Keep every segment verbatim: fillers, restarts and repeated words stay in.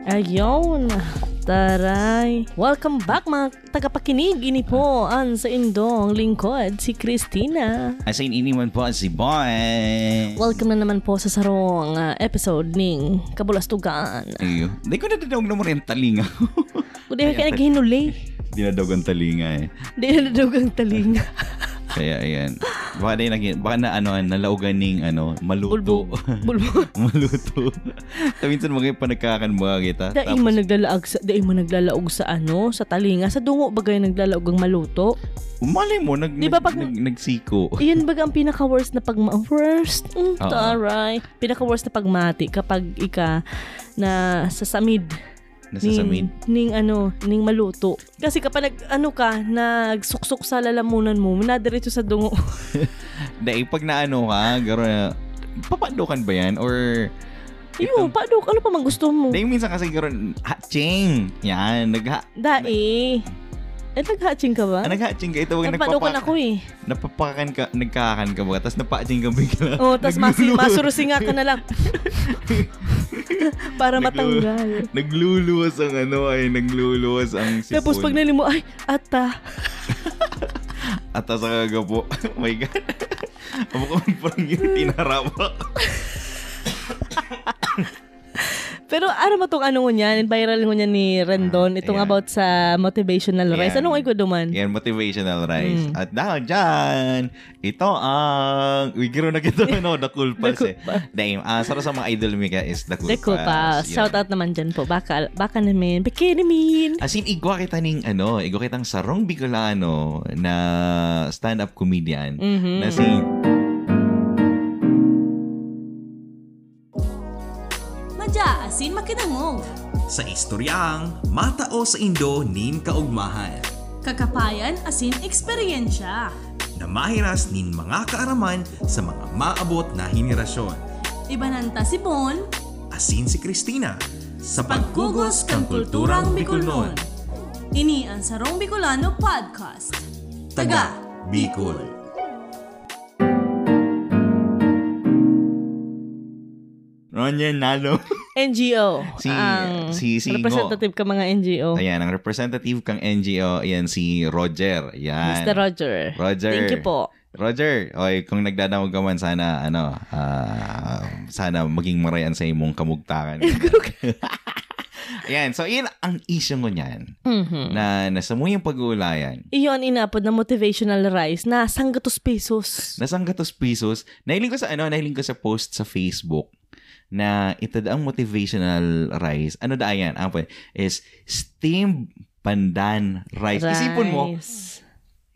Ayun. Taray. Welcome back, mga tagapakinig. Ini po ang sa indong lingkod, si Christina. As in, ini man po si Boy. Welcome na naman po sa sarong ah, episode ning Kabulastugan. Iyo. Di ko nadadaog na mo rin talinga. Kundi ka naghinuli. Dinadaog ang talinga eh. Di na nadog ang talinga. Kaya ayan. Baka na, naging, baka na ano, nalaugan ning ano, maluto. Bulbog. Bulbog. Maluto. Sa minsan mga panagkakan mo kita. Dai man naglalaag sa, dai man naglalaog sa ano, sa talinga. Sa dungo bagay naglalaog ang maluto. Umali mo, nag, Di ba nag- pag- nag- nagsiko. Iyan baga ang pinaka-worst na pag ma- worst. Mm, Oo. Taray. Pinaka-worst na pagmati kapag ika na sasamid. Nasasamid. Ning, ning ano, ning maluto. Kasi kapag nag, ano ka, nagsuksok sa lalamunan mo, nadiretso sa dungo. Dahil pag naano ka, garo na, papadukan ba yan? Or, Iyo, paano? Ano pa man gusto mo? dahil minsan kasi garo, hatching. Yan, nagha, Dai. Eh, naghatching ka ba? ah, naghatching ka. Ito, wag Nagpadukan nagpapa- ako eh. Napapakan ka, nagkakan ka ba? Tapos napatching ka bigla. Oh, tas masi, Nagluluwas. masurusinga ka na lang. Para Naglu- matanggal. Nagluluwas ang ano ay, nagluluwas ang sipon. Tapos pag nalimo, ay, ata. Ata sa kagapo. Oh my God. Amo ko parang yun, tinarama. Pero ano mo tong ano ngunyan, viral ngunyan ni Rendon, Ah, itong ayan. about sa motivational rice. Ayan. Anong igwa duman? Yan, motivational rice. Mm. At dahil dyan, ito ang, wigiro na kita, no, The Cool Pals The Cool eh. Dahil, ah, saro sa mga idol mi ka is The Cool The Cool Pals. Pals. Yun. Shout out naman dyan po. Baka, baka namin. Bikini min. As in, igwa kita ning, ano, igwa kitang sarong Bicolano na stand-up comedian Mhm. na si Madya asin makinangog. Sa istoryang matao sa indo nin kaugmahan. Kakapayan asin eksperyensya. Na mahiras nin mga kaaraman sa mga maabot na henerasyon. Ibanan ta si Bon. Asin si Christina. Sa pagkugos kan kulturang Bicolnon. Ini ang Sarong Bicolano Podcast. Taga Bicol. Ronjen Nalo. N G O. Si, ang si, si Ngo. Representative ka mga N G O. Ayan, ang representative kang N G O, ayan si Roger. Yan. Mister Roger. Roger. Thank you po. Roger, oy, kung nagdadangog ka man, sana, ano, ah, sana maging marayan sa imong kamugtangan. Ayan, so yun ang issue ko niyan. Mhm. Na nasa mo yung pag-uulayan. Iyon inapod na motivational rice na sanggatos pesos. Na sanggatos pesos. Nahiling ko sa ano, nahiling ko sa post sa Facebook na ito daang motivational rice. Ano da yan? Ang pwede is steamed pandan rice. Isipon mo, Rice.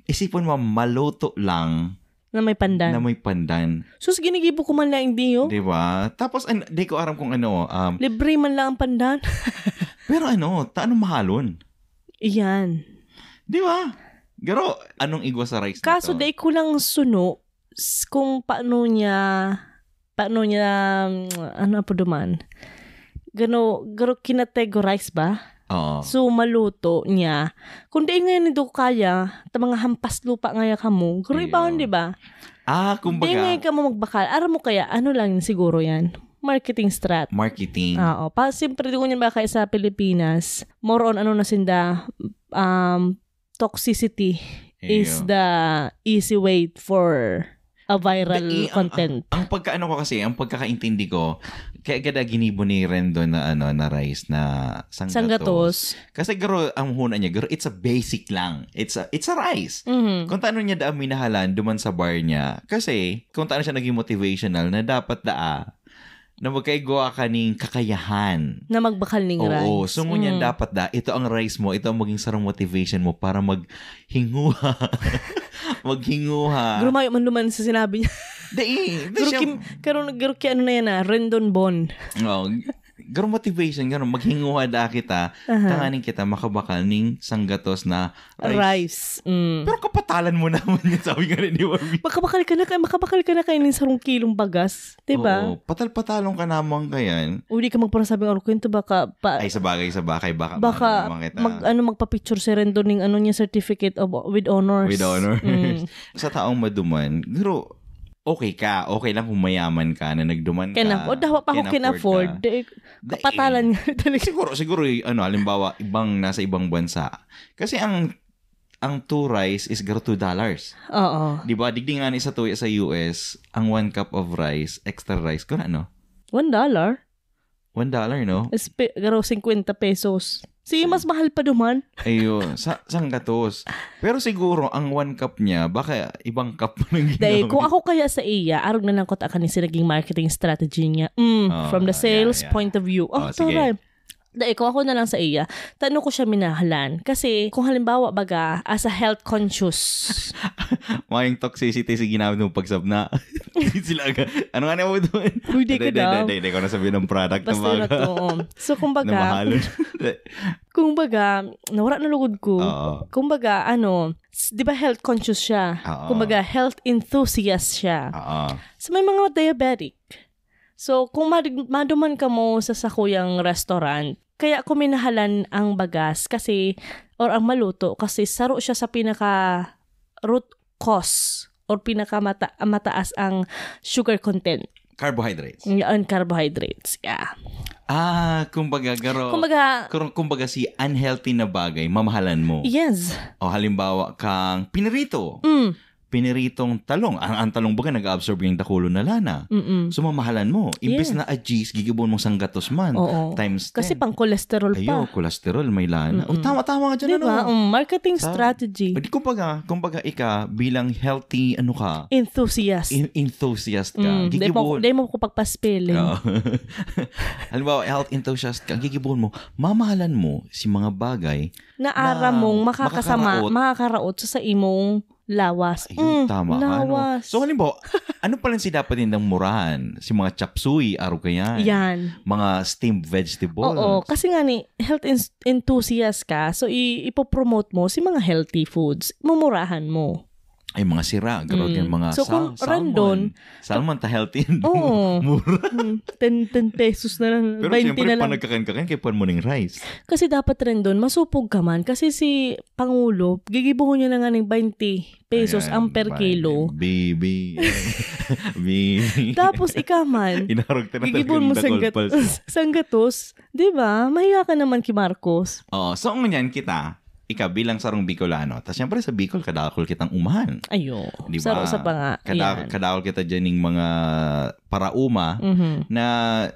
isipon mo, maluto lang Na may pandan. na may pandan. Sus, ginigibo ko man lang, hindi, oh. Di ba? Tapos, an- di ko aram kung ano. Um, Libre man lang ang pandan. pero ano, taano mahalon? Iyan. Di ba? Garo, anong igwa sa rice na Kaso, to? Di ko lang suno s- kung paano niya, paano niya, mm, ano po duman? Gano, garo kinategorize ba? Oo. So, maluto niya. Kung di ngayon hindi ko kaya, ta mga hampas lupa ngaya kamo, garo Iyo. ibaon, di ba? Ah, Di kumbaga, ngayon ka mo magbakal. Aram mo kaya, ano lang siguro yan? Marketing strat. marketing. Oo. Pa, siyempre, di ko niyan ba kaya sa Pilipinas, more on ano na sinda, um, toxicity is Iyo. the easy way for a viral Di, ang- content. Ang, ang pagkaano ko kasi, ang pagkakaintindi ko, kaya gada ginibo ni Rendon na ano, na rice na sanggatos. Sanggatos. Kasi garo, ang huna niya, garo, it's a basic lang. It's a, it's a rice. Mhm. Kung taano niya daan minahalan duman sa bar niya. Kasi, kung taano siya naging motivational na dapat daa, na magkaigwa ka ning kakayahan. Na magbakal ning rice. Oo, so ngunyan Mm. dapat da, ito ang rice mo, ito ang maging sarong motivation mo para maghinguha. Maghinguha. Grumayo man duman sa sinabi niya. Dai, di Garo siya, ki, garo, garo ki ano na yan ah, Rendon Bon. oh, garo motivation, garo maghinguha da kita, Aha. tanganing kita makabakal ning sanggatos na rice. Rice. Mm. Pero kapatalan mo naman yun, sabi nga ni Barbie. Makabakal ka na kay, makabakal ka na kay ning sarong kilong bagas, 'di ba? Oo, patal-patalon ka naman kayan. O di ka magparasabing ano kwento baka pa, Ay, sa bagay, sa bagay, baka, baka ano naman kita. mag ano magpa-picture si Rendon ning ano niya certificate of with honors. With honors. Mm. Sa taong maduman, pero okay ka, okay lang kung mayaman ka na nagduman ka. Can afford. Dawa pa ako can afford. Di, kapatalan nga talaga. Siguro, siguro, y- ano, halimbawa, ibang, nasa ibang bansa. Kasi ang ang two rice is garo two dollars. Oo. Di ba? Digdi nga ni sa tuya sa U S, ang one cup of rice, extra rice, kung ano? One dollar? One dollar, no? Espe- garo fifty pesos. Si mas mahal pa duman. Ayun, sa sanggatos. Pero siguro, ang one cup niya, baka ibang cup pa nang Dahil ginamit. Kung ako kaya sa iya, arog na lang ko ta kanin si naging marketing strategy niya. Mm, Ah, from the yeah, sales yeah. point of view. Oh, Oh, sige. taray. Dahil kung ako na lang sa iya, tano ko siya minahalan. Kasi kung halimbawa, baga, as a health conscious. Mayong toxicity sa ginamit mong pagsabna. Sila aga. Ano nga naman doon? Uy, di ka Hindi, daw. hindi, hindi ko nasabihin ng product na Basta yun baga. Oo. So, Na kumbaga, mahalon. kumbaga, nawala na lugod ko. Oo. Kumbaga, ano, s- di ba health conscious siya? Oo. Kumbaga, health enthusiast siya. Oo. So, may mga diabetic. So, kung mad- maduman ka mo sa sakuyang restaurant, kaya ko minahalan ang bagas kasi, or ang maluto, kasi saro siya sa pinaka root cause or pinaka mata- mataas ang sugar content. Carbohydrates. Ang carbohydrates, yeah. Ah, kumbaga, garo, Kumbaga, kung, kumbaga si unhealthy na bagay, mamahalan mo. Yes. O halimbawa, kang pinirito. Mm. Piniritong talong. Ang, ang talong baga nag-absorb yung dakulo na lana. Mm-mm. So, mamahalan mo. Imbes Yes. na a G's, gigibon mo sanggatos man. Oo. Times ten. Kasi pang cholesterol Ayo, pa. Cholesterol, may lana. O, Mm-mm. Tama-tama ka dyan, Diba? ano? Um, marketing Sa- strategy. O, di, kumbaga, kumbaga, ika, bilang healthy, ano ka, Enthusiast. in- enthusiast ka. Mm, di mo, Gigibuhon. di mo ko pagpaspelling. Oo. Halimbawa, health enthusiast ka, gigibuhon mo, mamahalan mo si mga bagay Naara na mong makakasama, makakaraot. Makakaraot sa, sa imong lawas. Ayun, Mm, tama ka, no? lawas. So, halimbawa, ano pala si dapat nindang murahan? Si mga chop suey, araw ka yan. Yan. Mga steamed vegetables. Oo, kasi nga ni health ins- enthusiast ka, so i- ipopromote mo si mga healthy foods, mumurahan mo. Ay, mga sira. Garo Mm. din mga So, sal- kung salmon. randon, Salmon, ta healthy. Oo. Mura. Mm, ten, ten pesos na lang, Pero twenty siyempre, na lang. Panagkakan-kakan kay pan mo ning rice. Kasi dapat randon, masupog ka man. Kasi si Pangulo, gigibuhon niya na nga ng twenty pesos Ayan, ang per fine. kilo. Baby. Baby. Tapos ikaw man, Inarog ta na gigibon mo talagang sanggat, dakol pals. sanggatos. Di ba? Mahiya ka naman kay Marcos. Oh, so ngunyan kita, ika bilang sarong Bicolano, ta siyempre sa Bicol, kadakol kitang umahan. Ayo. Di ba? Saro sa pa nga. Kada, Yan. Kadakol kita dyan ng mga parauma Mhm. na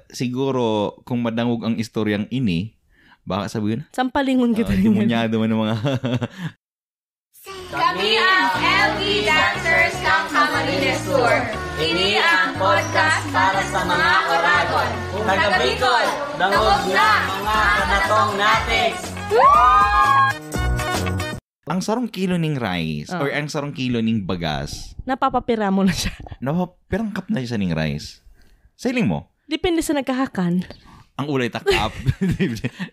siguro kung madangog ang istoryang ini, baka sabihin, Sampalingon kita uh, niyan. Demonyado man ng mga Kami ang L D Dancers ng Camarines Sur. Ini ang podcast para sa mga Oragon. Taga Bicol, dangog na mga kanatong natin. Ang sarong kilo ning rice Ah. or ang sarong kilo ning bagas, Napapapira mo na siya. no, pirang cup na siya ning rice. Sailing mo? Depende sa nagkahakan. Ang ulay ta cup.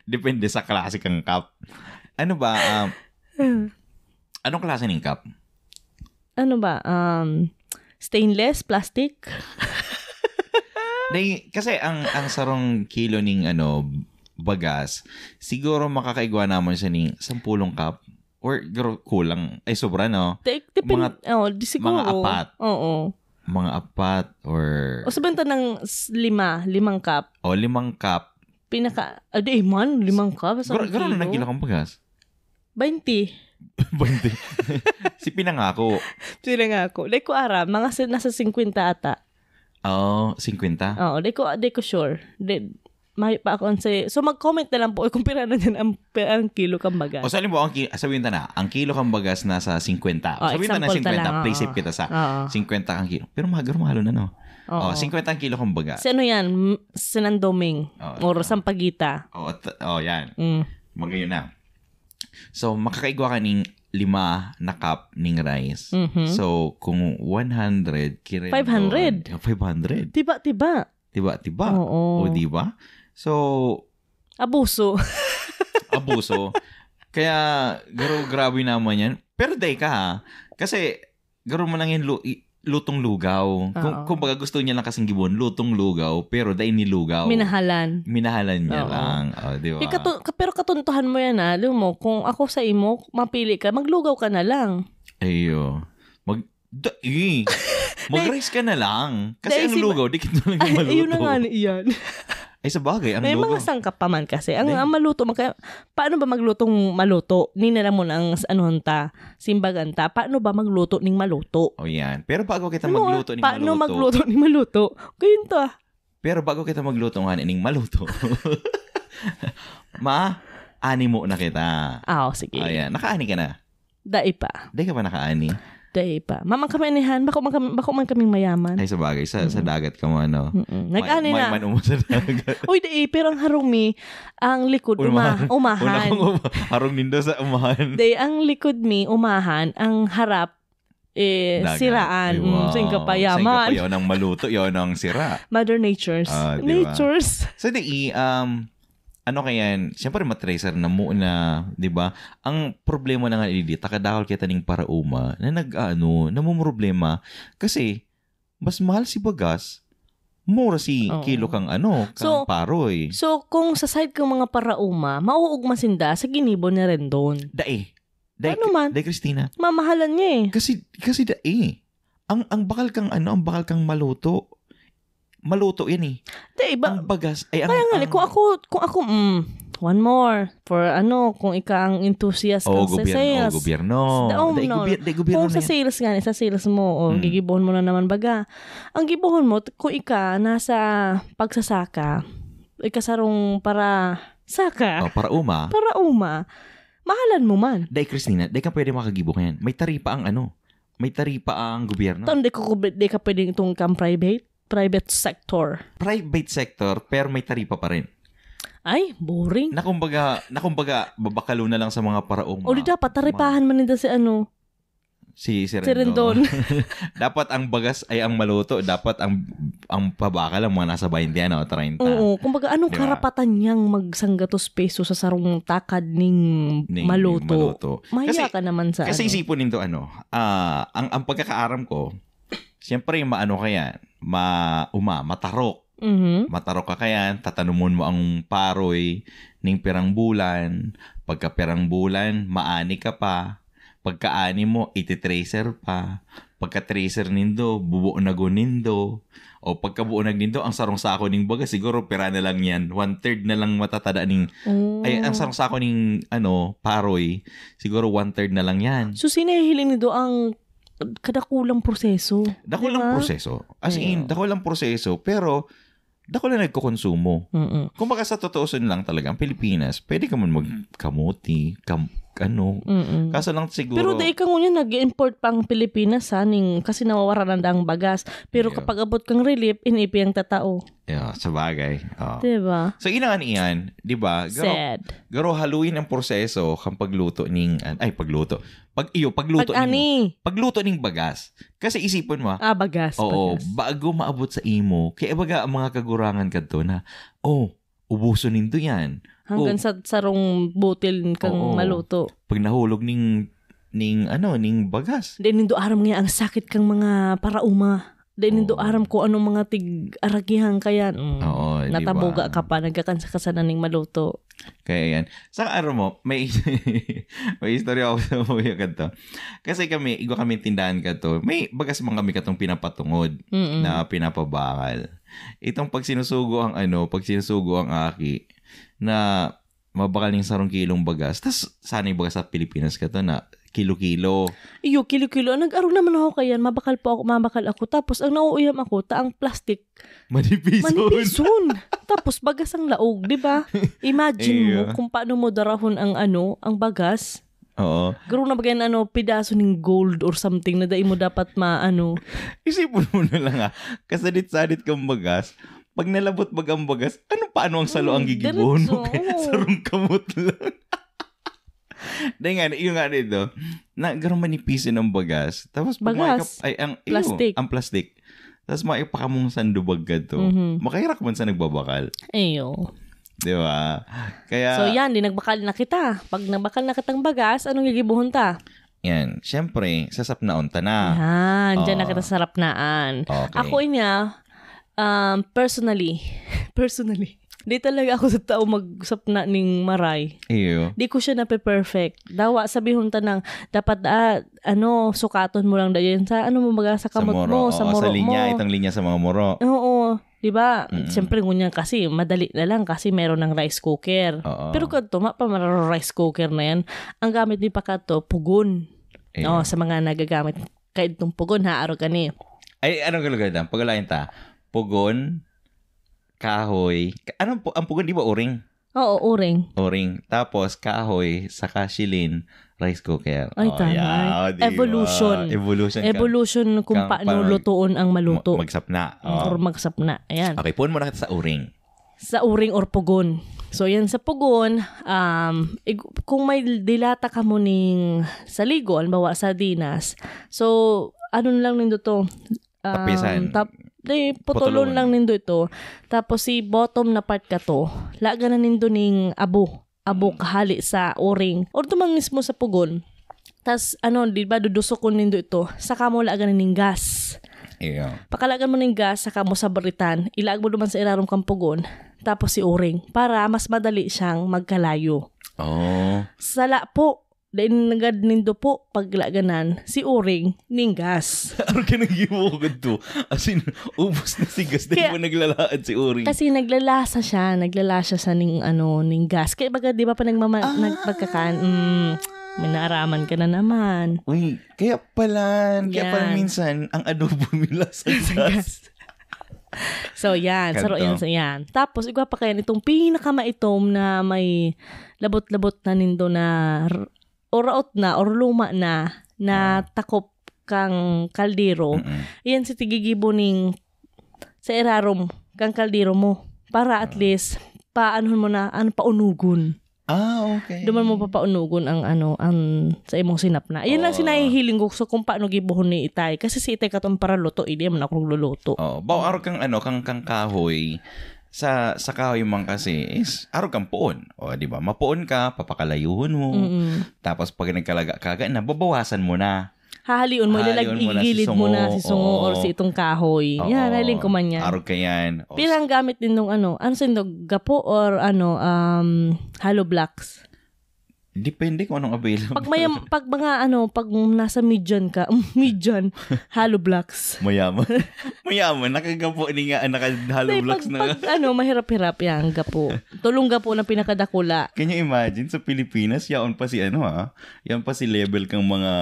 Depende sa klase kang cup. Ano ba? Um, anong klase ning cup? Ano ba? Um, stainless, plastic? Day, kasi ang ang sarong kilo ning ano bagas, siguro makakaigwa naman siya ning sampulong cup or garo-, kulang, ay sobra, no? Te- depend- Mga- oh, di siguro. mga apat. Oo. Mga apat or O sabihin ta ng s- lima, limang cup. O limang cup. Pinaka, ah, di man, limang cup. Sa Garo, garo na kilo. Nagkilo kang bagas. Baynte. Baynte. Si pinangako. Sila nga ako. Like ko aram, mga si- nasa singkwenta ata. Oh, singkwenta. Oo, di ko, di ko sure. Di, may pa ako ang say. So mag-comment na lang po kung pira na din ang, ang kilo kang bagas. O sa halimbawa, ang ki- sabihin ta na, ang kilo kang bagas nasa singkwenta. Oh, Sabihin ta na example ta singkwenta, lang, play oo. safe kita sa Oo. singkwenta kang kilo. Pero mahal, mahal na, no? Oo. Oh, singkwenta ang kilo kang bagas. Si ano yan? M- Sinandoming. Oh, Or tama. Sampaguita. Oh, t- oh, yan. Mm. Magayon na. So, makakaigwa ka ning lima na cup ning rice. Mhm. So, kung one hundred, kirindon. Five hundred. Oh, five hundred. Tiba-tiba. Tiba, tiba. Oo. O, di ba? So, Abuso. abuso. Kaya, garo, grabe naman yan. Pero day ka, ha? Kasi, garo mo lang yung lu- i- lutong lugaw. Kung, Oo. Kumbaga, gusto niya lang kasing gibon, lutong lugaw, pero dai nilugaw. Minahalan. Minahalan niya Oo. lang. O, di ba? Di katu- ka- pero katuntuhan mo yan, ah. Alam mo, kung ako sa imo, mapili ka, maglugaw ka na lang. Ayo. Mag, Dai. Mag-rice ka na lang. Kasi Dai, ang si- lugaw, dikit na lang yung Ay, maluto. Ayun na nga ni iyan. Ay, sa bagay, ang May lugaw. Mga sangkap pa man kasi. Ang, Dai. Ang maluto, magka, paano ba maglutong maluto? Ninala mo na ang s- anuhan ta, simbagan ta. Paano ba magluto ning maluto? O yan. Pero bago kita Ano, magluto ng paano maluto. Magluto ning maluto? Ganyan to ah. Pero bago kita magluto nga ning maluto. Ma, ani mo na kita. Ah, oh, sige. Ayan, nakaani ka na. Dai pa. Di ka ba nakaani? Dai pa. Mamang kami anihan, bako man kami, bako man kaming mayaman. Ay, sa bagay, sa, sa dagat ka mo, ano? Mm-mm. May- Nag-ani may na. man umo sa dagat. Uy, dai, pero ang harong mi, ang likod, uma, umahan. Unahon, harong nindo sa umahan. Dai, ang likod mi, umahan, ang harap, eh, Dagat. siraan. Ay, Mm, wow. sing kapayaman. Sing kapayaw ng maluto, yun ang sira. Mother Natures. Ah, di ba? Natures. So, di, um, ano kaya yan? Siyempre, matracer na muna, di ba? Ang problema na nga, di, takadakol kita ning parauma na nag-ano, namumroblema. Kasi, mas mahal si bagas, mura si Oo. kilo kang ano, kang So, paroy. So, kung sa side kang mga parauma, mauugma sinda sa ginibo ni Rendon. Dai. Dai, Ano man? Dai, Christina. Mamahalan niya eh. Kasi, kasi dai. Ang, ang bakal kang ano, ang bakal kang maluto. Maluto yan eh. Di, iba. Ang bagas, ay ang... Kaya nga, ang, kung ako, kung ako, mm, one more, for ano, kung ika ang enthusiast Oo, ka sa gobyerno, sales. oo, gobyerno. Daon, Dai, no. gobyerno, dai, gobyerno Kung sa na yan. Sales nga, sa sales mo, o Mm. gigibohon mo na naman baga. Ang gibohon mo, t- kung ika nasa pagsasaka, ika sarong para saka, Oh, parauma. para uma, mahalan mo man. Dai, Christina, dai ka pwede makagibo yan. May taripa ang ano. May taripa ang gobyerno. Tan, di ko, di ka pwedeng itong kang private, private sector. Private sector, pero may taripa pa rin. Ay, boring. Na kumbaga, na kumbaga, babakalo na lang sa mga parauma. O di dapat, taripahan man nila si ano, Si, si si Rendon. Rendon. Dapat ang bagas ay ang maluto. Dapat ang ang pabakal ang mga nasa baynte ano, treinta. Oo, kumbaga, anong Di ba? Karapatan niyang magsanggatos peso sa sarong takad ning Ning maluto? maluto. Mahiya Kasi- ka naman sa Kasi ano. Isipon nindo ano, ah, ang, ang pagkakaaram ko, siyempre maano kaya, ma, uma, matarok. Mhm. Matarok ka kaya, tatanumon mo ang paroy ning pirang bulan. Pagka pirang bulan, maani ka pa. Pagkaani mo, ititracer pa. Pagka-tracer nindo, bubuonagon nindo. O pagkabuonag nindo, ang sarong sako ning baga, siguro pira na lang yan. One-third na lang matatada ning, Oh. ay, ang sarong sako ning, ano, paroy, siguro one-third na lang yan. So, sinahiling nindo ang kadakulang proseso. Dakulang Diba? proseso. As in, Oo. dakulang proseso, pero dakulang nagkokonsumo. Mm-mm. Kumbaga sa totoo lang talaga, ang Pilipinas, pwede ka man magkamuti, kam, ano. Mm-mm. Kaso lang siguro, Pero dai ka ngunyan nag-import pa ang Pilipinas, ha, ning, kasi nawawaran na ang bagas. Pero Yeah. kapag abot kang relief, inipi ang tatao. Yeah, sa bagay. Oh. Diba? So, inangan iyan, di ba? Garo, Sad. garo haluin ang proseso kang pagluto ning, an- ay, pagluto. Pag, iyo, pagluto ning, Pag-ani. pagluto ning bagas. Kasi isipon mo, ah, Ah, bagas. oo, Bagas. bago maabot sa imo, kaya baga ang mga kagurangan kadto na, oh, ubuson nindo yan. Hanggang Oh. Sa sarong butil kang Oo. Maluto. Pag nahulog ning, ning, ano, ning bagas. Di nindo aram nga ang sakit kang mga parauma. Di nindo Oo. Aram kung anong mga tig-aragihan kaya. Mm. Oo, di Natabuga ba? Ka pa, nagkakansa-kansa na ning Maluto. Kaya yan. Sa araw mo, may, may istorya ako sa mga kadto. Kasi kami, igwa kami tindahan kadto. May bagas man kami katong pinapatungod Mm-mm. na pinapabakal. Itong pag sinusugo ang ano, pag sinusugo ang aki, na mabakal ning sarong kilong bagas. Tas sanay bagas sa Pilipinas kadto na kilo-kilo. Iyo, kilo-kilo. Nag-aro naman ako kayan. Mabakal po ako, mabakal ako. Tapos, ang nauuyam ako, ta ang plastic. Manipison. Manipison. Tapos, bagas ang laog, di ba? Imagine mo Iyo. Kung paano mo darahon ang ano, ang bagas. Oo. Garo na ba yan, ano, pidaso ning gold or something na dai mo dapat maano? Isipon mo na lang, ah. Kasadit-sadit kang bagas. Pag nalabot baga ang bagas, ano, paano ang salo ang Mm, gigibohon mo? diretso, oo. Sarong kamot lang. Dahil nga, yung nga dito, na garo manipisin ang bagas. Tapos pag Bagas. Makikap, ay, ang, iyo, Plastic. Ang plastic. Tapos maipakamong sandubag ka to. Mhm. Makahirak man sa nagbabakal. Iyo. Di ba? Kaya, So, yan, di nagbakal na kita. Pag nagbakal na kitang bagas, anong gigibuhon ta? yan. Siyempre, sasapnaon ta na. Yan, dyan na Oo. kita sa rapnaan. Okay. Ako inya, um, personally, personally, Di talaga ako sa tao magsapna ning maray. Iyo. Di ko siya nape-perfect. Dawa, sabihon ta nang, dapat, ah, ano, sukaton mo lang dayon sa, ano mo baga, sa kamot Sa muro, mo, sa oo, muro sa linya, mo. Itong linya sa mga muro. Oo, di ba? Mm. Siyempre, ngunyan kasi, madali na lang kasi meron ng rice cooker. Oo. Pero kadto, ma pa rice cooker na yan. Ang gamit ni pa kadto, pugon. Iyo. Oh, sa mga nagagamit kaidtong pugon, ha, aro gani. Ay, anong galugad lang? Pagulayan ta. Pugon, kahoy. Ka- Anong pu- ang pugon, di ba uring? Oo, uring. Uring. Tapos, kahoy, saka shilin, rice cooker. Ay, Oh, taray. Yeah, oh, di ba? Evolution. Evolution. ka- Evolution kung kang paano pag- lutuon ang maluto. ma- Magsapna. Oh. Or magsapna. Ayan. Okay, puon muna kita sa uring. Sa uring or pugon. So, yan sa pugon, um, ig- kung may dilata ka mo ning saligo, halimbawa sardinas, so, ano lang nindo to? Um, Tapisan. Tap, di, Putulon. putulon lang nindo ito. Tapos si bottom na part ka to, laga na nindo ning abo. Abo kahali sa uring. Or tumang mismo sa pugon. Tas, ano, di ba, dudusokon nindo ito. Saka mo laga na ning gas. Iyo. Pakalagan mo ning gas, saka mo sabaritan. Ilaag mo naman sa irarom kang pugon. Tapos si uring. Para mas madali siyang magkalayo. Oh. Sala po, dahil nagad nindo po, paglaganan, si uring, ning gas. Ano ka nag-iwagod to? As in, ubos na si gas. Di Kaya- mo naglalaad si uring. Kasi naglalasa siya, naglalasa siya ning, ano, ning gas. Kaya baga, di ba, pa nagmama, Ah. nagpagkakan, mm, may naaraman ka na naman. Uy, kaya pala, kaya pala Yan. minsan, ang adobo nila sa gas. So, yan. Saro Kanto. Yan sa yan. Tapos, igwa pa kaya nitong pinakamaitom na may labot-labot na nindo na r- o raot na or luma na na Ah. takop kang kaldero. Mm-mm. Yan si tigigibo ning sa irarom kang kaldero mo. Para at Ah. least, paanhon mo na, ano, paunugon. Ah, okay. Duman mo papaunugon ang ano, ang sa imong sinapna. Yan lang Oo. sinahihiling ko sa kung paano gibuhon ni Itay. Kasi si Itay katong paraluto, hindi man ako nagluluto. Oh, baw arog kang ano, kang, kang kahoy. Sa sa kahoy man kasi is arog kang poon. O, di ba? Mapoon ka, papakalayuhon mo. Mm-mm. Tapos pag nagkalaga-kaga na, babawasan mo na. Hahalion mo, Hahalion ilalag, mo na si igilid mo na si sungo. sungo or Oo. si itong kahoy. Yan, Oo. Haling ko man yan. Arog ka yan. O, Pirang gamit din nung ano, ano sa indo, gapo or ano, um, hollow blocks? Depende kung anong available. Pag mayam, pag mga ano, pag nasa median ka, median, hollow blocks. Mayaman. Mayaman. Nakagapo ni nga, naka-hollow Hindi, blocks pag, na. Pag ano, mahirap-hirap yan, gapo. Tulong gapo na pinakadakula. Can you imagine? Sa Pilipinas, yaon pa si ano ha? Yaon pa si level kang mga,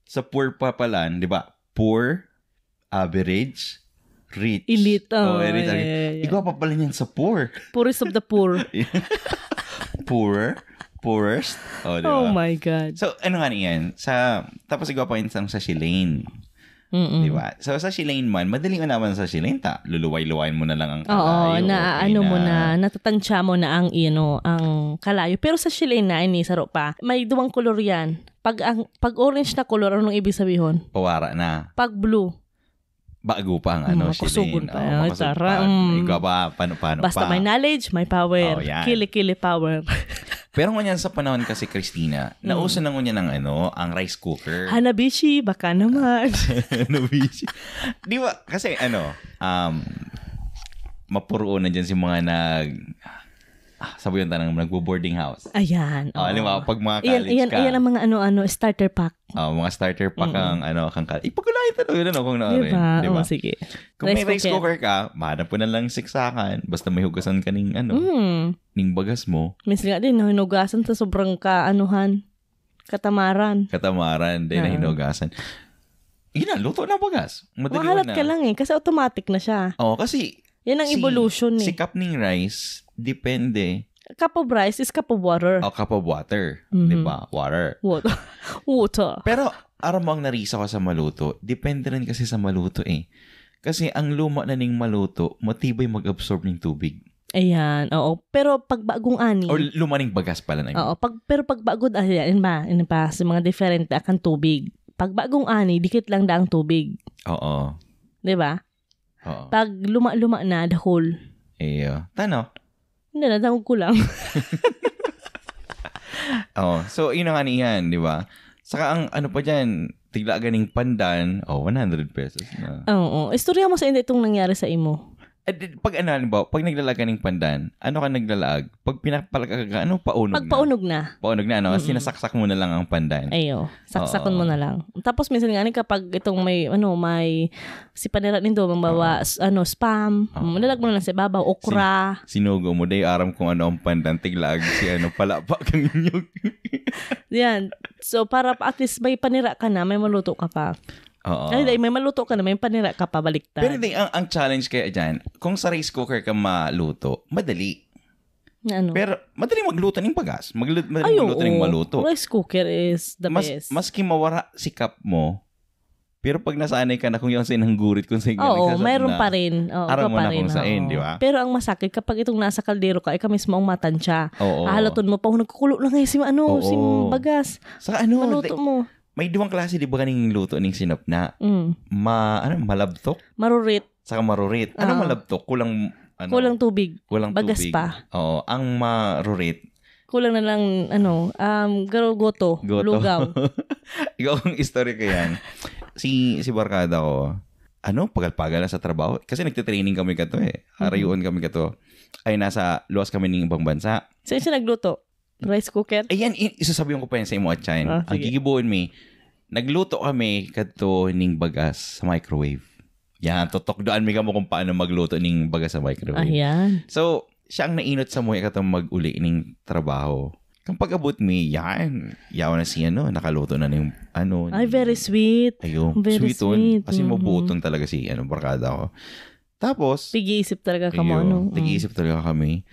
sa poor pa pala, di ba? Poor, average, rich. Elite, Oh, oh, elite, yeah, average. yeah, yeah. Igwa pa pala niyan sa poor. Poorest of the poor. Poorer, poorest. Oh, di ba? Oh my God. So, ano nga niyan? Sa, tapos igwa pa yun sa, sa Shilane. Mm-mm. Di ba? So, sa Shilane man, madali mo naman sa Shilane, ta. Luluway-luwayin mo na lang ang Oo, kalayo. na Okay ano mo na. na, natatansya mo na ang, you know, ang kalayo. Pero sa Shilane na, ini, saro pa, may duwang kolor yan. Pag ang pag orange na kolor, anong ibig sabihin? Pawara na. Pag blue, Bago pa ang Hmm, ano, makusugon Shilane. pa. Oh, Ay, makusog tara, pa. mm. Ikaw ba, paano, paano basta pa? may knowledge, may power. Oh, yan. Kili-kili power. Pero ngunyan sa panahon kasi, Christina, Mm. nauso na ngunyan ang ano, ang rice cooker. Hanabishi, baka naman. Hanabishi. Di ba? Kasi ano, um, mapuroon na dyan si mga nag... Ah, sabi yung tanang nagbo-boarding house. Ayan. Oh, Oo. alam mo, pag mga Iyan, college iyan, ka, iyan ang mga ano-ano, starter pack. oh, mga starter pack Mm. ang ano, kang ka- ipagulayan talaga yun, no, kung Di naarin, ba? di ba? Oh, sige. Kung may Rice rice cooker. Cooker ka, mahanap mo na lang siksakan, basta may hugasan ka ning, ano, Mm. ning bagas mo, Minsan nga din, hinugasan sa sobrang kaanuhan. Katamaran. katamaran, din na Ah. hinugasan. Yun na, luto na bagas. Madali Mahalat na. ka lang eh, kasi automatic na siya. Oh, kasi Yan ang si, evolution si eh. cup ning rice, depende. Cup of rice is cup of water. O cup of water, Mhm. di ba? Water. Water. Water. Pero, aram mo ang narisa ko sa maluto, depende rin kasi sa maluto eh. Kasi ang luma na ning maluto, matibay mag-absorb ng tubig. Ayan, oo. Pero pag bagong ani, Or luma ning bagas pala na yun. oo, pag, pero pag bagod, ah, yan ba? Yan pa, sa mga diferente akan tubig. Pag bagong ani, dikit lang daang tubig. Oo. Di ba? Oo. Pag luma-luma na, dahol. Iyo. Tano? Hindi, nadangog ko lang. Oh, so yun na nga niyan, di ba? Saka ang ano pa dyan, tigla ganing pandan, oh, one hundred pesos na. Oo. Istorya mo sa inyo itong nangyari sa imo. Eh, di- pag ano, halimbawa, pag naglalaag ka ng pandan, ano ka naglalaag? Pag pinapalaka ka, ano, paunog na? Pagpaunog na. Paunog na, ano? Mm-mm. Sinasaksak mo na lang ang pandan. Ayo, saksak Oo. mo na lang. Tapos minsan nga ni kapag itong may, ano, may si panira nindo, mambawa, Oo. s- ano, spam, Oo. mm, lalag mo na lang sa ibabaw, okra. Sinugo mo, day aram kung ano ang pandan, tiglaag si ano, palapa kang inyog. Yan. So, para pa- at least may panira ka na, may maluto ka pa. Oo. Ay, dahil may maluto ka na, may panira ka pa, baliktad. Pero di, ang, ang challenge kaya dyan, kung sa rice cooker ka maluto, madali. Na ano? Pero madali magluto ng bagas. Maglu- madali Ay, magluto ng oo. maluto. Rice cooker is the Mas, best. Maski mawara si cup mo, pero pag nasanay ka na kung yung sinanggurit kung sa inyo, Oo, nagsasarap mayroon na. pa rin. Oo, Aram iba mo pa na rin, kung saan, oo. di ba? Pero ang masakit kapag itong nasa kaldero ka, ikaw mismo ang matansya. Oo. Hahalaton mo pa, "Oh, nagkukulo na ngayon si ano, Oo. si bagas." Saka ano, Maluto di- mo. May duwang klase, di ba, kaning luto ning sinapna? Mm. Ma, ano, malabtok? Marurit. Saka marurit. Ano Ah. Malabtok? Kulang, ano, Kulang tubig. kulang Bagas tubig. pa. Oo. Ang marurit, Kulang na lang, ano, um, garo-, goto, Goto. Lugaw. Ikaw ang istorya ko yan. Si, si barkada ko, ano, pagal-pagal na sa trabaho. Kasi nagtitraining kami kato eh. Mhm. Arayuon kami kato. Ay, nasa luwas kami ng ibang bansa. Saan siya nagluto? Rice cooker? Ayan, i- isasabihan ko pa yan sa imo, Atchain. Ah, Ang sige. gigibohon mi, nagluto kami kato ning bagas sa microwave. Yan, tutukdoan mi kamo kung paano magluto ning bagas sa microwave. Ayan. So, siya ang nainot sa muya katong mag-uli ning trabaho. Kang pag-abot mi, yan. Yawa na si ano, nakaluto na ning ano. Ay, ning- very sweet. Ayun, Very sweet on. sweet. Kasi Mhm. Mabuton talaga si ano, barkada ko. Tapos, Tig-iisip talaga ka mo, ayun, ano? Mm. Tig-iisip talaga kami.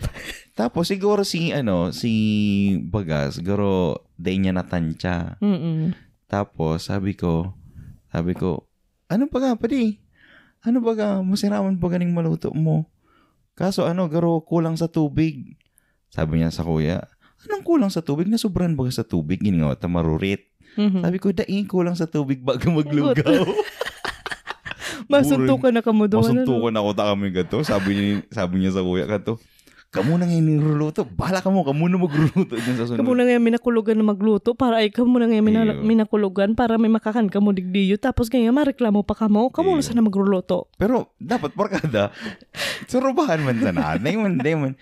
Tapos, siguro si, ano, si Bagas, siguro, dahil niya natansya. Mm-mm. Tapos, sabi ko, sabi ko, "Ano ba ka, padi? Ano ba ka? Masiraman ba ganing maluto mo? Kaso, ano, garo kulang sa tubig." Sabi niya sa kuya, "Anong kulang sa tubig? Nasobrahan ba ka sa tubig? Yun nga, ta marurit." Mhm. Sabi ko, "Dai, kulang sa tubig bago maglugaw." Masuntukan na kamo doon, ano? Masuntukan ako ta kami gato. Sabi ni, sabi niya sa kuya kato, "Kamo na nga yung niluluto. Bahala kamo. Kamo na magluluto dyan sa sunod." Kamo na nga minakulugan na magluto para ay kamo na nga mina- Iyo. minakulugan para may makakan kamo digdiyo. Tapos ngayon, mareklamo pa kamo. Kamo na Iyo. sana magluluto. Pero dapat barkada, surubahan man sana. Dai man, dai man.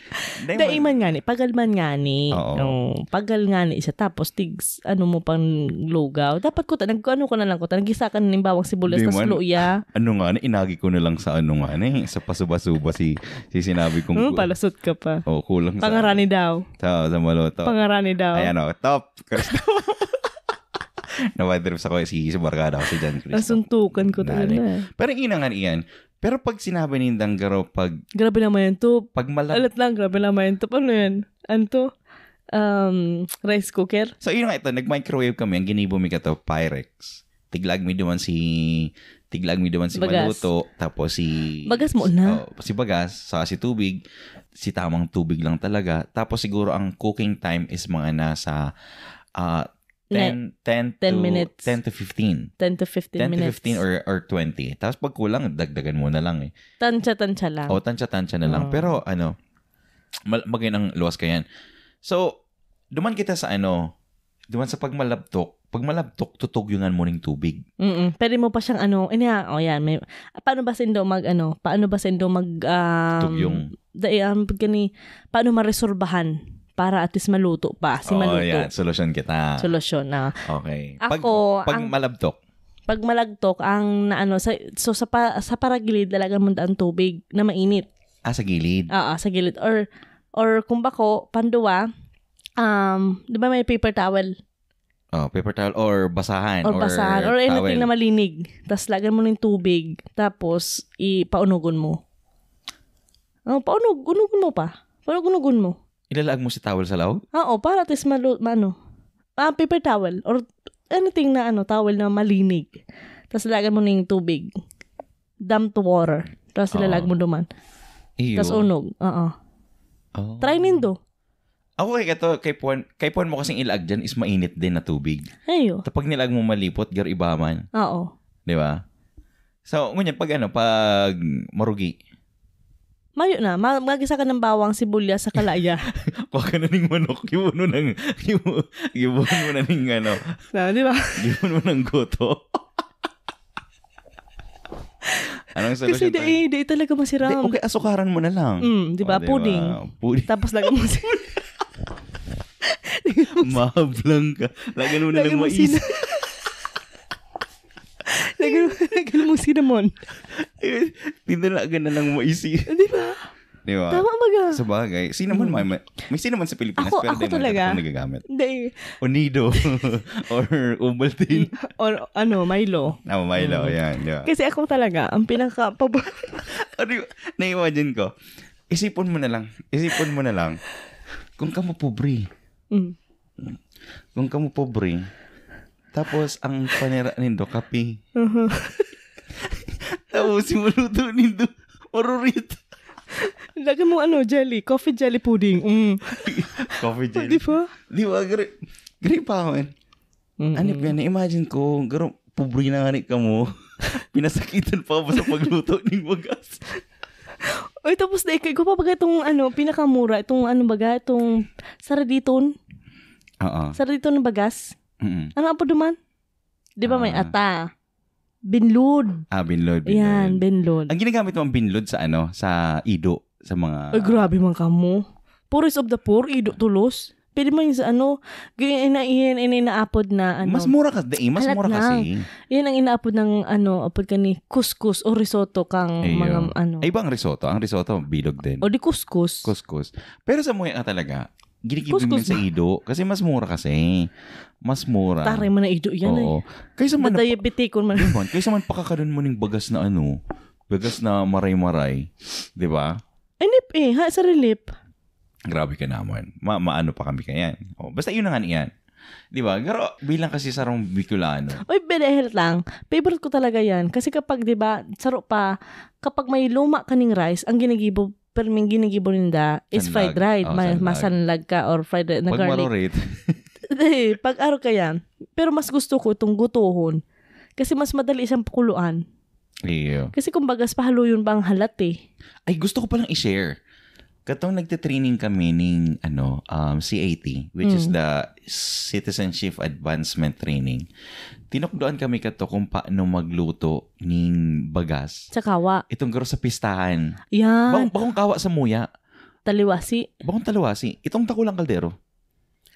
Dai man nga ni, pagal man nga ni. Oo. Oh, pagal nga ni siya. Tapos, tigs, ano mo pang lugaw. Dapat ko ta, nag, ano ko na lang ko ta, nagisa ka na ng bawang sibuyas, Di tas man. luya. Ano nga na, inagi ko na lang sa ano nga na eh, sa pasuba-suba si, si sinabi kong Hmm, ku- palasot ka pa. Oh, kulang sa Pangarani daw. Sa, sa maluto. Pangarani daw. Ayan o, top. Kristo. Nabatrip sa ko si, si barkada ko, si John Cristo. Nasuntukan ko talaga. Nani. Pero ina nga iyan. Pero pag sinabi nindang garo, pag, Grabe naman yan to. pag malab- Alat lang, grabe naman yan to. Ano yan? Ano to? Um, rice cooker? So, yun nga ito, nag-microwave kami, ang ginibo mi kato, Pyrex. Tiglag mi duman si, tiglag mi duman si Bagas. Maluto, tapos si Bagas mo na? Oh, si Bagas, sa si Tubig, si tamang tubig lang talaga. Tapos siguro ang cooking time is mga nasa ah, Ne- ten, ten, ten to, minutes. ten to fifteen. ten to fifteen ten to minutes. fifteen or, or twenty. Tapos pag kulang, dagdagan mo na lang eh. Tansya-tansya lang. O, tansya-tansya na lang. Oo. Pero ano, mal- maging ang luwas ka yan. So, duman kita sa ano, duman sa pagmalabtok, pagmalabtok, tutugyungan mo ning tubig. Mm-mm. Pwede mo pa siyang ano, inya, o yan, may, paano ba sindo mag, ano, paano ba sindo mag, um, Tugyong. Dai, um, gani, paano maresorbahan para at least maluto pa? Si Oo, maluto. Yan. Solusyon kita. Solusyon na. Okay. Pag, Ako, pag ang- malabtok, Pag malagtok, ang na ano, sa, so sa, pa, sa paragilid, talaga mo daan tubig na mainit. ah, sa gilid. Oo, sa gilid. Or, or kung bako, panduwa, um, di ba may paper towel? Oh, paper towel or basahan. Or basahan. Or anything towel. Na malinig. Tapos lagyan mo ng tubig. Tapos, ipaunugon mo. Oh, paunog. Unugon mo pa. Paunugon mo. Ilalaag mo si towel sa laog? Oo, para at least malu- maano. Ah, paper towel. Or anything na ano, towel na malinig. Tapos lagyan mo ng tubig. Damp water. Tapos Oo. ilalag mo duman. Iyo. Tapos unog. Oo. Oh. Try nindo. Ako kay kato, kay puwan, kay puwan mo kasing ilaag dyan is mainit din na tubig. Ayo. Tapag nilag mo malipot, gar iba man. Oo. Di ba? So, ngunyan, pag ano, pag marugi, Mayo na. Ma- magisa ka ng bawang, sibuyas, sa kalaya. Kuha ka na ning manok, gibuno ng, gibu, gibuno mo na ning ano, Na, di ba? gibuno mo ng goto. Anong Kasi solusyon tayo? dai, dai talaga Di, masiram. okay, asukaran mo na lang. Mm, di ba? O, di Pudding. ba? Pudding. Tapos lagyan mo si Mahablang ka. Lagyan mo na Lagyan lang mo mais. sina- Lagyan mo, lagyan mo cinnamon. Ayun, tinalaga na lang mais. Di ba? Di ba? Tama baga? Sa bagay. Cinnamon, Mm. may, may, may cinnamon sa Pilipinas, Ako, pero ako di man talaga. talaga nagagamit. Hindi. O Nido. Or Ovaltine. Or ano, Milo. Ah, Milo, Mm. yan, di ba? Kasi ako talaga, ang pinaka-pabor- Ano yun? Na-imagine ko. Isipon mo na lang. Isipon mo na lang. Kung kamo pobre. Mm. Kung kamo pobre. Tapos, ang panira nindo, kape. Uh-huh. Tapos, si maluto nindo, marurit. Lagyan mo ano, jelly. Coffee jelly pudding. Mm. Coffee jelly. Di ba? Di ba? Gre-, gre pa ako, man. Mm-mm. Ano ba yan? Na-imagine ko, garo, pobre na nga ni kamo. Pinasakitan pa ako sa pagluto ng bagas. Uy, tapos na ikay ko pa baga itong ano, pinakamura, itong ano baga, itong saraditon. Oo. Saraditon ng bagas. Mm-mm. Ano ang duman? Di ba may Ah. ata? Binlod. Ah, binlod, binlod. Yan, binlod. Ang ginagamit mo ang binlod sa ano, sa ido, sa mga Ay, grabe man kamo. Poorest of the poor, ido tulos. Pwede mo yung sa ano, ganyan ina-, yan, ina-, inaapod na ano. Mas mura ka, di, mas Halat mura na. kasi. Yan ang inaapod ng ano, apod ka ni kuskus o risotto kang Ayun. mga ano. Ay, iba ang risotto. Ang risotto, bilog din. O di kuskus. Kuskus. Pero sa muya ka talaga, ginigibo Kuskus mo sa ba? ido. Kasi mas mura kasi. Mas mura. Taray man na ido yan Oo. eh. Kaysa man, Dadayabitikon man. Di man, kaysa man pakakanon mo ning bagas na ano, bagas na maray-maray. Di ba? Inip eh, ha, sa relief. Grabe ka naman. Ma-, maano pa kami kayan. O, basta yun na nga yan. Di ba? Pero bilang kasi sarong Bicolano. Oy, bedehel lang. Favorite ko talaga yan. Kasi kapag, di ba, saro pa, kapag may luma kaning rice, ang ginigibo, perming ginigibo ninda is Sanlag. fried rice. Oh, Ma-, sanlag. masanlag ka or fried rice na Pag garlic. marurit. Eh, pag araw ka yan. Pero mas gusto ko itong gutohon. Kasi mas madali siyang pakuluan. Iyo. Kasi kumbaga, pahaluyon ba ang halat eh. Ay, gusto ko palang i-share. Katong nagte-training kami ning, ano, um, C A T, which is Mm. the Citizenship Advancement Training. Tinukdoan kami kato kung paano magluto ning bagas. Sa kawa. Itong garo sa pistahan. Yan. Bakong, bakong kawa sa muya. Taliwasi. Bakong taliwasi. Itong takulang kaldero.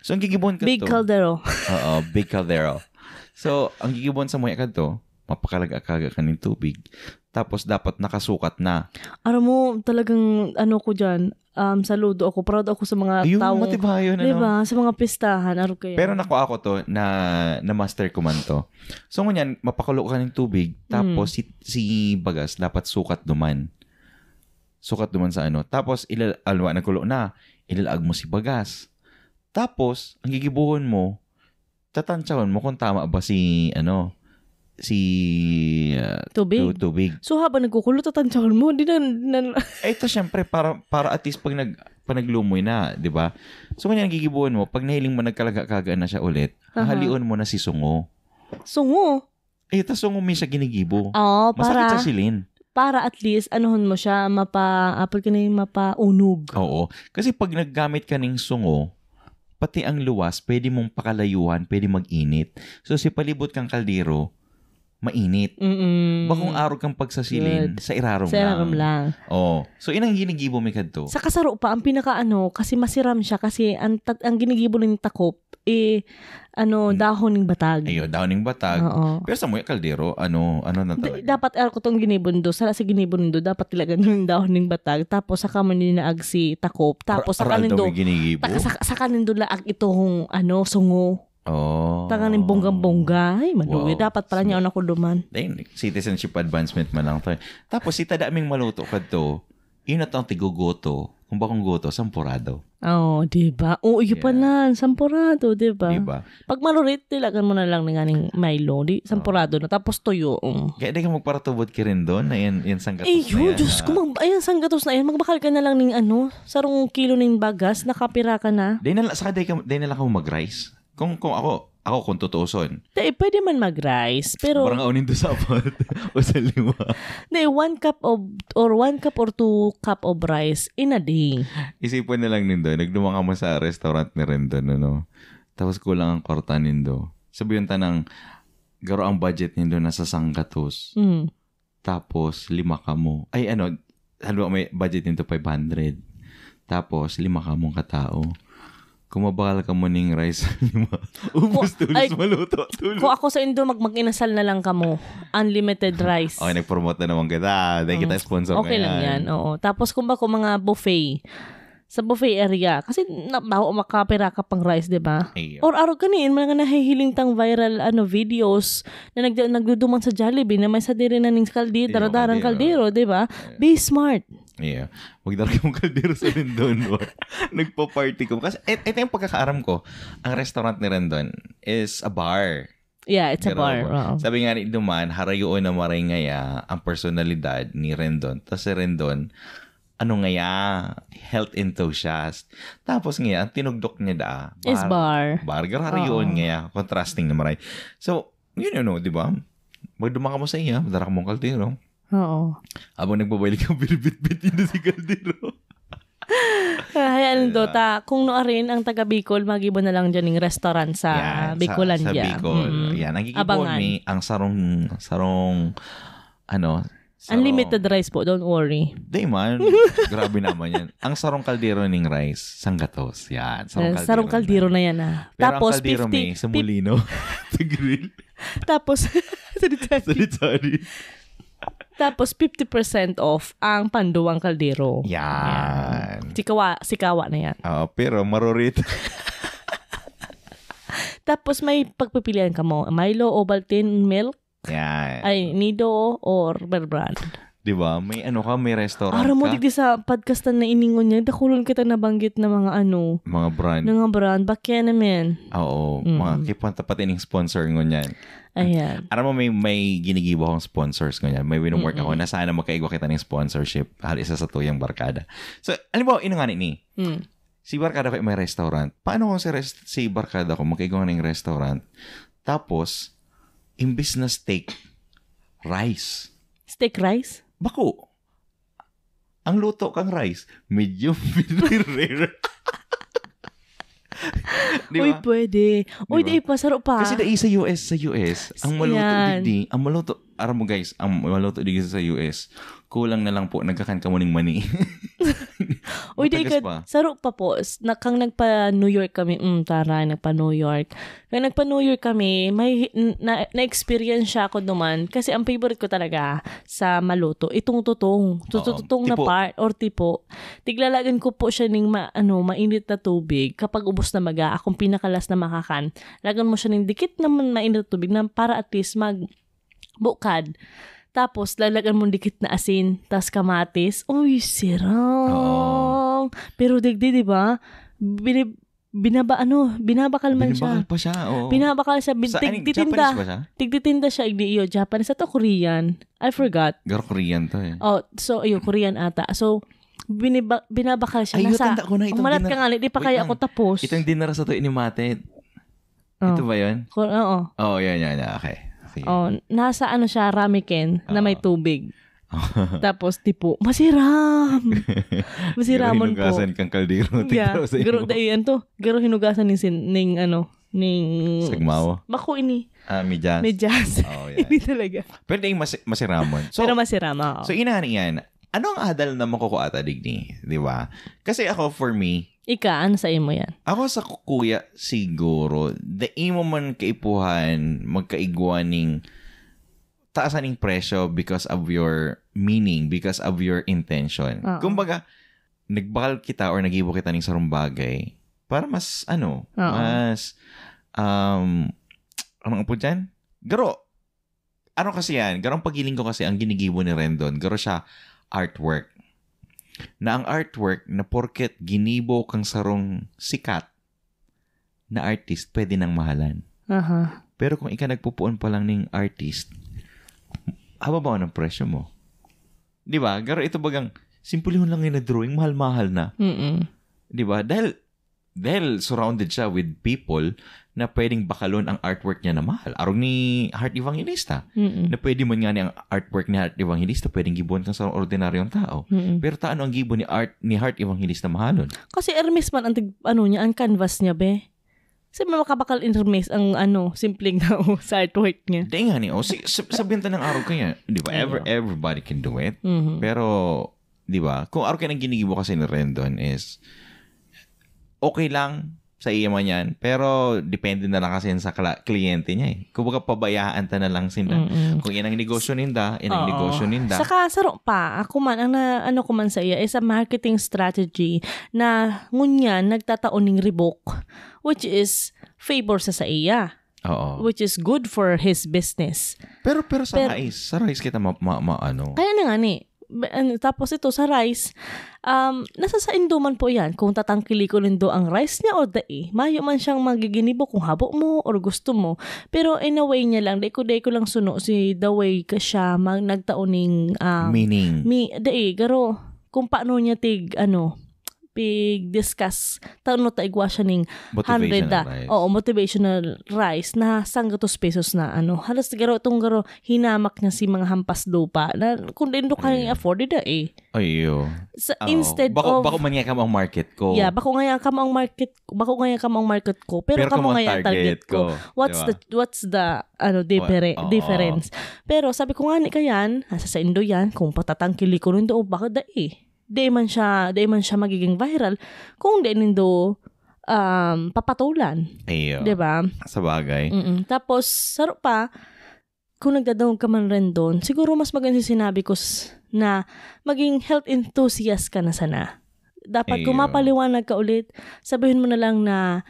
So, ang gigibuhon ka Big to. caldero. Oo, big caldero. So, ang gigibuhon sa muya ka to, mapakalaga-kaga ka nin tubig. Tapos, dapat nakasukat na. Aram mo, talagang ano ko dyan, um, saludo ako, proud ako sa mga Ayun, tao. matibayon, Di ano? ba? Sa mga pistahan, aro kaya. Pero nakuha ko to, na, na-master ko man to. So, ngunyan, mapakulo ka ng tubig, tapos Mm. si, si bagas, dapat sukat duman. Sukat duman sa ano. Tapos, ilal-, alwa, nagkulo na. Ilalaag mo si bagas. Tapos, ang gigibuhon mo, tatantsahon mo kung tama ba si, ano, si, ah, Tubig. tu-, tubig. So, habang nagkukulo, tatantsahon mo, di na, na Eh, ito, syempre, para, para at least pag nag-, pag naglumoy na, di ba? So, kanya ang gigibuhon mo, pag nahiling mo, nagkalaga-kaga na siya ulit, Aha. hahalion mo na si sungo. Sungo? Eh, tas sungo mo siya ginigibo. Oo, Masakit para sa silin. para at least, anuhon mo siya, mapa-, apod ka na yung mapaunog. Oo. Kasi pag naggamit ka ng sungo, pati ang luwas, pwede mong pakalayuhan, pwede mag-init. So, si palibot kang kaldero, mainit. Mm-mm. Bakong arog kang pagsasilin, Good. sa irarom Sa irarom lang. lang. Oo. So, inang ginigibo mi kadto. Sa kasaro pa, ang pinakaano, kasi masiram siya, kasi ang tat-, ang ginigibo ng takop, eh, ano, Hmm. dahon ng batag. Ayun, dahon ng batag. Oo. Pero sa muya kaldero, ano, ano na Di, talaga? dapat, ah, kutong ginibundo, sala sa ginibundo, dapat talaga ng dahon ng batag, tapos saka mo ninaag si takop, tapos Ar-, saka aral daw nindo, may ginigibo? taka-, saka, saka nindo laag itong, ano, sungo. Oh. Tanganing bonggang-bongga. Ay, maluwi. Wow. Dapat pala niya ako duman. Then, citizenship advancement man lang to eh. Tapos, si tadaming maluto kadto, yun na tong tigugoto. Kung bakong goto, sampurado. Oo, di ba? Oo, iyo pa Yeah. na, sampurado, di ba? Di ba? Pag marurit, tilagan mo na lang ng aning Milo, di, Oo. sampurado na. Tapos tuyo, mm. Kaya di ka magparatubod ki Rendon na yan, yan sanggatos Eh, na yun, yan, Diyos ah. ko, mag-, ayan, sanggatos na yan. Magbakal ka na lang ng ano, sarong kilo ng bagas, nakapira ka na. Di na la-, saka di ka, di na lang ako mag-rice. Kung, kung ako, ako kung tutuuson. Te, pwede man mag-rice, pero Parang aunin to sapat o sa lima. Hindi, one cup of, or one cup or two cup of rice in a day. Isipon na lang nindo, nagduman ka mo sa restaurant ni Rendon, ano? Tapos kulang ang kwarta nindo. Sabihin ta nang, garo ang budget nindo nasa sanggatos. Mm. tapos lima kamo. Ay, ano, halimbawa may budget nito five hundred. Tapos lima kamong katao. Kung mabakal kamo ning rice, lima. Ubus, tulos, ay, maluto, tulos. Kung ako sa indo, mag-, mag-inasal na lang kamo. Unlimited rice. Okay, nag-promote na naman kita. Thank you, mm, tayo sponsor. Okay lang yan, oo. Tapos kung ba kung mga buffet, sa buffet area. Kasi na, baho makapira ka pang rice, di ba? Iyo. Or arog kani, mga nahihiling tang viral, ano, videos na nag-, nagduduman sa Jollibee na may sadiri na ning kaldi-, iyo, daradara ang kaldero, di ba? Iyo. Be smart. Iyo. Magdara kang kaldero sa Rendon, wa? Nagpa-party ko. Kasi, et-, ito yung pagkakaaram ko, ang restaurant ni Rendon is a bar. Yeah, it's a bar, oo. Pero sabi nga ni Duman, harayoon na maray ngaya ang personalidad ni Rendon. Tas si Rendon, ano ngaya, health enthusiast. Tapos ngaya, ang tinugdok niya da, is bar. Bar. Bar, garo harayoon ngaya, contrasting na maray. So, yun, ano, di ba? Magduman kamo sa iya, madara kamong kaldero. Oo. Habang nagbabalik ang binibitbit nindo si kaldero. Ay, ano, yeah, ta, kung no arin ang taga Bicol, magibo na lang dyan ng restaurant sa Bicolandia. Yan, sa, sa Bicol. Mm-mm. Yan, ang gigibohon mi, ang sarong, sarong, ano, sarong unlimited rice po, don't worry. Di man, grabe naman yan. Ang sarong kaldero ning rice, sanggatos. Yan, sarong kaldero na yan, ah. Pero ang kaldero mi, sa mulino, sa grill. Tapos, sorry, sorry. Sorry, sorry. Tapos, fifty percent off ang panduwang kaldero. Yan. Yan. Sikawa, sikawa na yan. Oo, pero marurit. Tapos, may pagpipilian kamo. Milo, Ovaltine, milk. Yan. Ay, Nido or Bear Brand. Di ba? May ano ka, may restaurant ka. Aram mo, digdi sa podcast na iningon niya, dakulon kita nabanggit na mga ano. Mga brand. Mga brand. Bakya naman. Oo. Mm. Mga kipon, tapat ining sponsor ngunyan. Ayan. Aram mo, may, may ginigibo akong sponsors ngunyan. May winumwork ako na sana magkaigwa kita ng sponsorship. Hali isa sa tuyang barkada. So, alam mo, ino nga ni? Mm. Si barkada ko may restaurant. Paano kung si, rest, si barkada ko magkaigwa ng restaurant? Tapos, imbis na steak, rice. Steak rice? Bako. Ang luto kang rice, medium, medium rare. Di ba? Uy, pwede. Uy, di ba? Di pa, saro pa. Kasi dai sa U S, sa U S, ang maluto digdi, ang maluto, aram mo guys, ang maluto digdi sa U S, kulang na lang po, nagkakan ka mo ning mani. Uy, di ka, saro pa po, na, kang nagpa New York kami, mm, tara, nagpa New York. Kaya nagpa-New Year kami, may, na, na-experience siya ako duman. Kasi ang favorite ko talaga sa maluto, itong tutong. Tututong na part or tipo. Tiglalagan ko po siya ning ma, ano, mainit na tubig. Kapag ubos na maga, akong pinakalas na makakan. Lagan mo siya ning dikit naman mainit na tubig na para at least mag bukad. Tapos, lalagan mo dikit na asin, tas kamatis. Uy, sirang. Pero digdi, di ba? Binib- binaba, ano, binabakal man siya. Binabakal pa siya, oo. Binabakal siya, bin-, tig-, titinda. Japanese ba siya? Tigtitinda siya, igdi iyo, Japanese ato Korean. I forgot. Garo Korean to eh. Oh, so, iyo, Korean ata. So, biniba-, binabakal siya. Ay, nasa, tanda ko na itong umalat ka nga, di pa kaya ako tapos. Itong dinara sa to inimate. Oh. Ito ba yun? Oo. Oo, yan, yan, yan. Okay. Okay. Oh, nasa ano siya, ramekin na may tubig. Tapos tipo, masiram. Masiramon po. Garo hinugasan kang kaldero. Yeah, garo, dai, yan to. Garo hinugasan ning sin-, ning ano, ning sagmaw. Bako ini. Ah, medyas. Medyas. Oh, yan. Hindi talaga. Pero dai mas-, masiramon. So, pero masiram, oo. So, inani yan. Ano ang adal na makukuha ta digdi? Di ba? Kasi ako, for me, ika, ano sa imo yan? Ako sa kuya, siguro, dai mo man kaipuhan, magkaigwa ning taas aning presyo because of your meaning, because of your intention. Oo. Kumbaga, nagbakal kita or nagibo kita ning sarong bagay para mas, ano, mas, um, ano nga po dyan? Garo, ano kasi yan? Garong pagiling ko kasi ang ginigibo ni Rendon, garo siya artwork. Na ang artwork na porket ginibo kang sarong sikat, na artist, pwede nang mahalan. Aha. Pero kung ika nagpupuon pa lang ning artist, hababa ang presyo mo. Di ba? Pero ito bagang, simplihon lang yung na-drawing, mahal-mahal na. Mm-mm. Di ba? Dahil, dahil surrounded siya with people na pwedeng bakalon ang artwork niya na mahal. Arog ni Heart Evangelista. Mm-mm. Na pwede man nga ni ang artwork ni Heart Evangelista, pwedeng gibuhan kang sa ordinaryong tao. Mm-mm. Pero taano ang gibo ni art ni Heart Evangelista mahalon? Kasi Hermes man ang tig-, ano niya, ang canvas niya, be. Sabi mo, makabakal in remes ang ano, simpleng tao sa artwork niya. Dahil nga ni, oh, si, sab- sabihin ta ng araw kaya, di ba? Ever, Ayun. Everybody can do it. Mhm. Pero, di ba? Kung araw kaya nang ginigibo kasi ni Rendon is, okay lang sa iya man yan, pero depende na lang kasi sa kla- kliyente niya eh. Kumbaga, pabayaan ta na lang sinda. Mm-mm. Kung yan ang negosyo ninda, yan ang Oo. negosyo ninda. Saka, saro pa, ako man, ang na, ano ko man sa iya, is a marketing strategy na ngunyan nagtatao ning rebook, which is favor sa sa iya, Oo. which is good for his business. Pero pero sa Pero- rice, sa rice kita ma, ma, ma- ano. Kaya na nga ni, ba- ano, tapos ito sa rice, um, nasa saindo man po yan, kung tatangkili ko nindo ang rice niya o dai. Mayo man siyang magiginibo kung habo mo or gusto mo. Pero in a way niya lang, dai ko, dai ko lang suno si the way ka siya mag, nagtao ning, um, Meaning, mi, dai, garo, kung paano niya tig, ano, pig-discuss, tano ta igwa siya ning motivation hundred na na, rice. Oo, motivational rice na sanggatos pesos na ano. Halos garo itong garo, hinamak niya si mga hampas lupa. Na, kung din do kaya Yeah. afford, da eh. Ayo. Sa, Oo. instead bako, of, bako man niya ka ang market ko. yeah, bako nga ka ang market, bako nga ka ang market ko, pero, Pero kamo kamo nga ang target target ko. ko, What's di ba? the, what's the, ano, different, Oo. difference? Pero sabi ko nga ni kayan, nasa saindo yan, kung patatangkili ko nindo, o baka dai. Di man siya, di man siya magiging viral kung di nindo um, papatulan. Ayo. Di ba? Sa bagay. Mm-mm. Tapos, saro pa, kung nagdadangog ka man, Rendon, siguro mas maganda sinabi ko s- na maging health enthusiast ka na sana. Dapat kung Ayun. mapaliwanag ka ulit, sabihin mo na lang na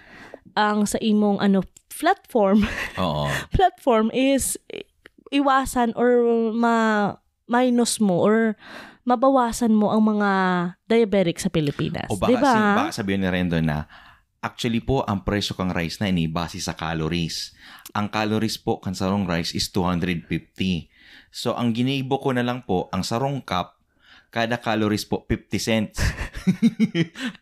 ang sa imong ano platform, Oo. platform is i- iwasan or ma minus mo or mabawasan mo ang mga diabetic sa Pilipinas. O baka, Di ba? si, baka sabihin ni Rendon na, actually po, ang presyo kang rice na ini base sa calories. Ang calories po kan sarong rice is two hundred fifty. So, ang ginibo ko na lang po, ang sarong cup, kada calories po, fifty cents.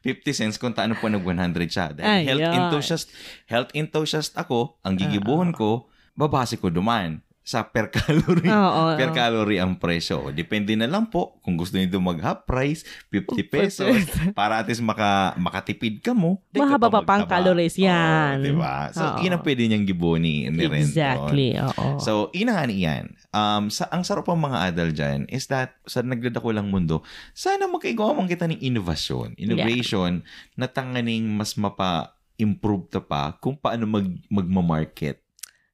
fifty cents kung taano po nag one hundred siya. Dahil Ay, health yun. enthusiast, health enthusiast ako, ang gigibuhon ko, babase ko duman sa per calorie. Oo, Per oo. Calorie ang presyo. Depende na lang po kung gusto niyo mag half price, fifty Fifty pesos, para at least maka, makatipid ka mo. Di ka Mahaba pa pa pang magtaba. Calories Oo, yan. Di ba? So, Oo. yun ang pwede niyang gibo ni, ni Rendon. Exactly, oo. So, ina nga ni yan. Um, sa, ang sarap pang mga adal dyan is that sa nagdadako lang mundo, sana magkaigawa man kita ng innovation. Innovation na tanganing mas mapa-improve ta pa kung paano mag, magmamarket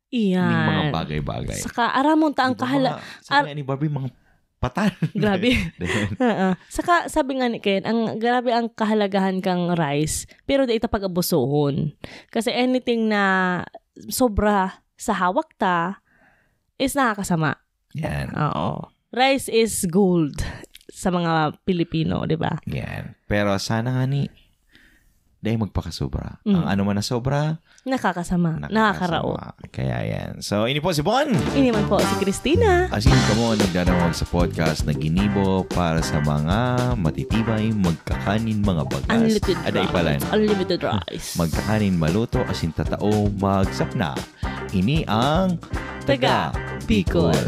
Iyan. ng mga bagay-bagay. Saka aramon ta ang Di ba kahala- mga, sabi nga ni Barbie, mga patan. Grabe. Di ba? Oo. Saka sabi nga ni Ken, ang grabe ang kahalagahan kang rice, pero di ita pag-abusuhon. Kasi anything na sobra sa hawak ta is nakakasama. Yan. Oo. Rice is gold sa mga Pilipino, di ba? Yan. Pero sana nga ni, dahil magpakasobra. Mm. Ang ano man na sobra, Nakakasama. nakakasama. Nakakarao. Kaya yan. So, ini po si Bon. Ini man po si Christina. Asin kamo nagdadangog sa podcast na ginibo para sa mga matitibay magkakanin mga bagas. Unlimited Aday rice. pala. Unlimited rice. Magkakanin maluto, asin tatao, magsapna. Ini ang Taga Taga Bicol.